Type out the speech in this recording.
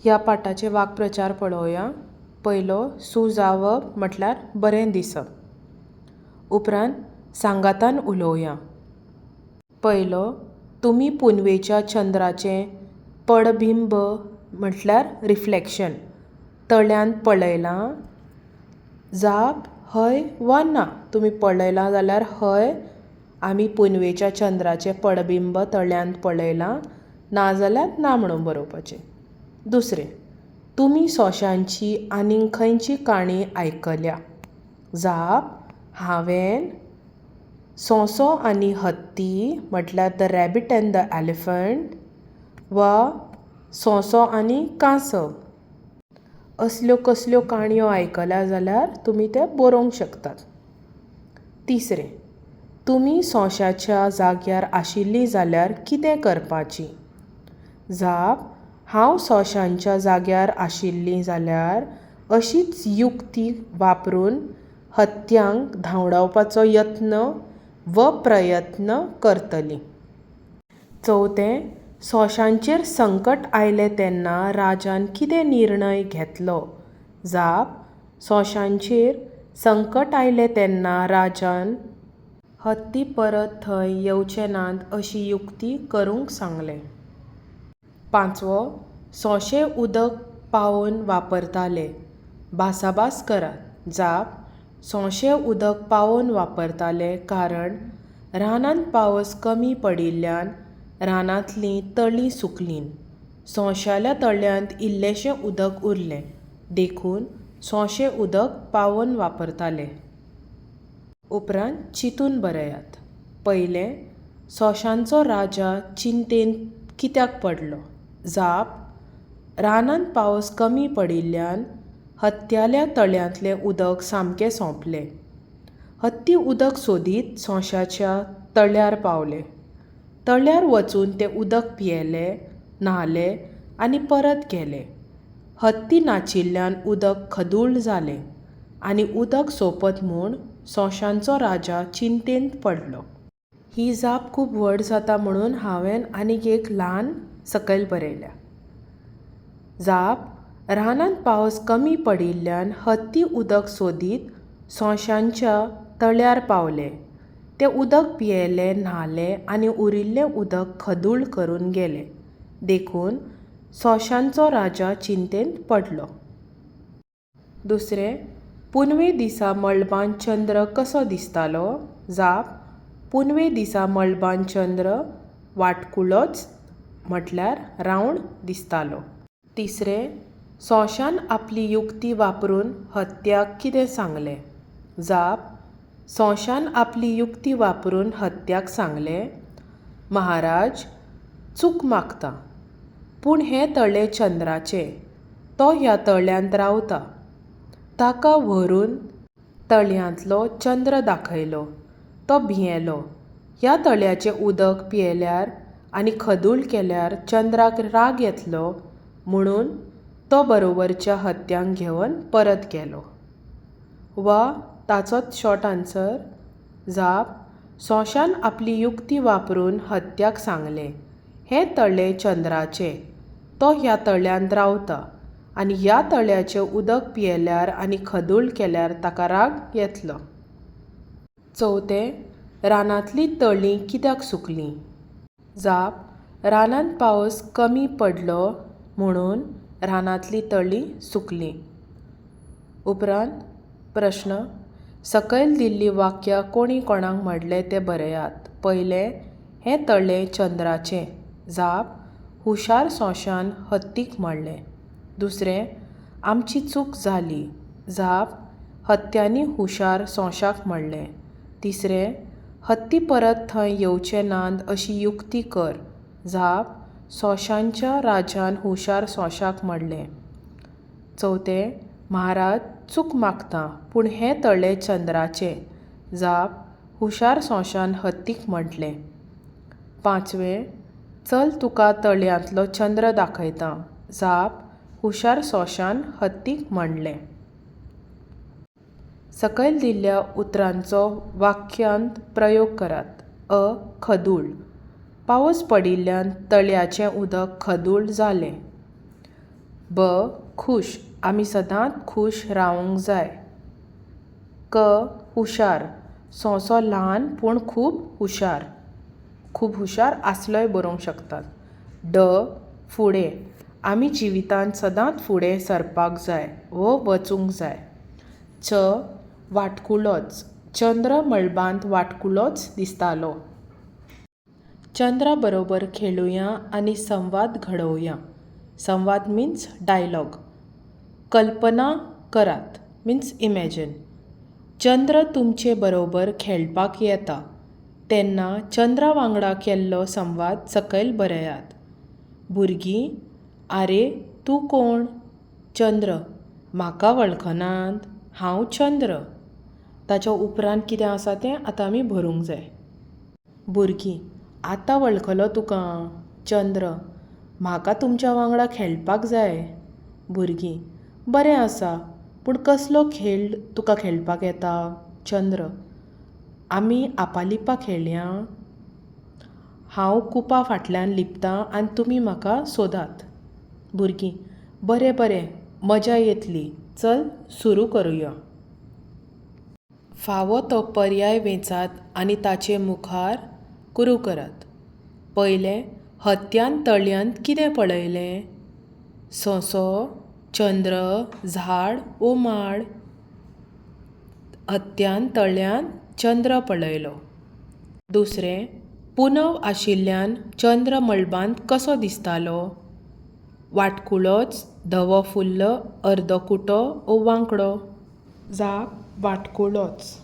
ह्या पाठाचे वाक्प्रचार पळोवया. पयलो, सूं जावप म्हटल्यार बरें दिसप. उपरांत सांगातान उलोवया. पयलो, तुमी पुनवेच्या चंद्राचें पडबिंब म्हटल्यार रिफ्लॅक्शन तळ्यांत पळयलां? जाप, हय वा ना. तुमी पळयलां जाल्यार हय, आमी पुनवेच्या चंद्राचें पडबिंब तळ्यांत पळयलां. ना जाल्यार ना म्हणून बरोवपाचें. दुसरें, तुमी सोंशांची आनीक खंयची काणी आयकल्या? जाप, हांवें सोंसो आनी हत्ती म्हटल्यार the rabbit and the elephant वा सोंसो आनी कांसव असल्यो कसल्यो काणयो आयकल्या जाल्यार तुमी ते बरोवंक शकतात. तिसरें, तुमी सोंशाच्या जाग्यार आशिल्लीं जाल्यार कितें करपाचीं? जाप, हांव सोंशांच्या जाग्यार आशिल्लीं जाल्यार अशीच युक्ती वापरून हतयांक धांवडावपाचो यत्न व प्रयत्न करतलीं. चवथें, सोंशांचेर संकट आयलें तेन्ना राजान कितें निर्णय घेतलो? जाप, सोंशांचेर संकट आयलें तेन्ना राजान हत्ती परत थंय येवचे नात अशी युक्ती करूंक सांगलें. पांचवो, सोंशे उदक पावोवन वापरताले. भासाभास करात. जाप, सोंशे उदक पावोवन वापरताले कारण रानांत पावस कमी पडिल्ल्यान रानांतलीं तळीं सुकलीं. सोंशाल्या तळ्यांत इल्लेंशें उदक उरलें. देखून सोंशे उदक पावोवन वापरताले. उपरांत चिंतून बरयात. पयलें, सोंशांचो राजा चिंतेंत कित्याक पडलो? जाप, रानांत पावस कमी पडिल्ल्यान हतयाल्या तळ्यांतलें उदक सामकें सोंपलें. हत्ती उदक सोदीत सोंशाच्या तळ्यार पावले. तळ्यार वचून ते उदक पियेले, न्हाले आनी परत गेले. हत्ती नाचिल्ल्यान उदक खदूळ जालें आनी उदक सोंपत म्हूण सोंशांचो राजा चिंतेंत पडलो. ही जाप खूब व्हड जाता म्हणून हांवें आनीक एक ल्हान सकयल बरयल्या. जाप, रानांत पावस कमी पडिल्ल्यान हत्ती उदक सोदीत सोंशांच्या तळ्यार पावले. ते उदक पियेले, न्हाले आनी उरिल्लें उदक खदूळ करून गेले. देखून सोंशांचो राजा चिंतेंत पडलो. दुसरें, पुनवे दिसा मळबांत चंद्र कसो दिसतालो? जाप, पुनवे दिसा मळबांत चंद्र वाटकुळोच म्हटल्यार रावंड दिसतालो. तिसरें, सोंशान आपली युक्ती वापरून हतयाक कितें सांगलें? जाप, सोंशान आपली युक्ती वापरून हतयाक सांगलें, महाराज, चूक मागतां. पूण हें तळें चंद्राचें. तो ह्या तळ्यांत रावता. ताका व्हरून तळ्यांतलो चंद्र दाखयलो. तो भियेलो. ह्या तळ्याचें उदक पियेल्यार आनी खदूळ केल्यार चंद्राक राग येतलो म्हणून तो बरोबरच्या हतयांक घेवन परत गेलो. वा ताचोच शॉर्ट आन्सर. जाप, सोंशान आपली युक्ती वापरून हतयाक सांगलें, हें तळें चंद्राचें. तो ह्या तळ्यांत रावता आनी ह्या तळ्याचें उदक पियेल्यार आनी खदूळ केल्यार ताका राग येतलो. चवथें, रानांतलीं तळीं कित्याक सुकलीं? जाप, रानांत पावस कमी पडलो म्हणून रानांतलीं तळीं सुकलीं. उपरांत प्रस्न, सकयल दिल्लीं वाक्यां कोणी कोणाक म्हणलें तें बरयात. पयलें, हें तळें चंद्राचें. जाप, हुशार सोंशान हत्तीक म्हणलें. दुसरें, आमची चूक जाली. जाप, हतयांनी हुशार सोंशाक म्हणलें. तिसरें, हत्ती परत थंय येवचे नात अशी युक्ती कर. जाप, सोंशांच्या राजान हुशार सोंशाक म्हणलें. चवथें, महाराज, चूक मागतां, पूण हें तळें चंद्राचें. जाप, हुशार सोंशान हत्तीक म्हणलें. पांचवें, चल तुका तळ्यांतलो चंद्र दाखयतां. जाप, हुशार सोंशान हत्तीक म्हणलें. सकयल दिल्ल्या उतरांचो वाक्यांत प्रयोग करात. अ, खदूळ. पावस पडिल्ल्यान तळ्याचें उदक खदूळ जालें. ब खूश आमी सदांच खूश रावंक जाय. क हुशार सोंसो ल्हान पूण खूब हुशार. खूब हुशार आसलोय बरोवंक शकतात. ड फुडें आमी जिवितांत सदांच फुडें सरपाक जाय वो वचूंक जाय. च वाटकुळोच चंद्र मळबांत वाटकुळोच दिसतालो. चंद्रा बरोबर खेळुया आनी संवाद घडोवया. संवाद मिन्स डायलॉग. कल्पना करात मिन्स इमॅजीन. चंद्र तुमचे बरोबर खेळपाक येता तेन्ना चंद्रा वांगडा केल्लो संवाद सकयल बरयात. भुरगीं, आरे, तूं कोण? चंद्र, म्हाका वळखनात? हांव चंद्र. ताच्या उपरांत कितें आसा तें आतां आमी बरोवंक जाय. भुरगीं, आतां वळखलो तुका. चंद्र, म्हाका तुमच्या वांगडा खेळपाक जाय. भुरगीं, बरें आसा, पूण कसलो खेळ तुका खेळपाक येता? चंद्र, आमी आपालिपा खेळया. हांव कुपा फाटल्यान लिपतां आनी तुमी म्हाका सोदात. भुरगीं, बरें बरें, मजा येतली, चल सुरू करुया. फावो तो पर्याय वेंचात आनी ताचे मुखार कुरू करात. पयलें, हतयान तळयांत कितें पळयलें? सोंसो, चंद्र, झाड वो माड? हतयान तळयांत चंद्र पळयलो. दुसरें, पुनव आशिल्ल्यान चंद्र मळबांत कसो दिसतालो? वाटकुळोच, धवो फुल्ल, अर्दकुटो वो वांकडो? जाप, वाटकुळोच.